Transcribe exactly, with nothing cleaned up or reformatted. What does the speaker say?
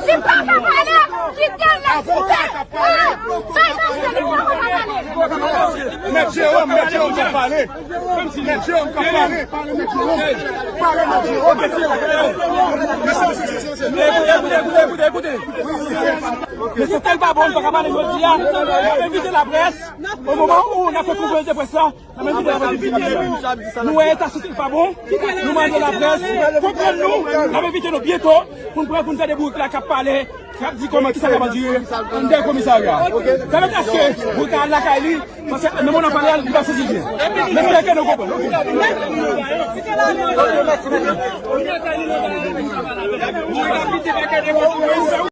Li pa ka pale, kite l la. Bay pase li pa ka pale. Mèt Jewòm, Mèt Jewòm ka pale. Mèt Jewòm ka pale. Pale, Mèt Jewòm. Pale, Mèt Jewòm. Ekoute, ekoute, ekoute, ekoute. Mesye, tèl pa bon, li pa ka pale jodi a. N ap envite laprès, o moman ou n ap fè konferans de près la, n ap envite laprès. Nou wè eta sante l pa bon, nou mande laprès konprann nou, n ap envite nou byento pou n pran, pou n fè de bourik la k ap pale, k ap di kòman, kisa k ap andire anndan komisarya. Pèmèt èske bourik la al lakay li, paske nan moman n ap pale a, li pa santi l byen. M espere ke nou konprann, oke.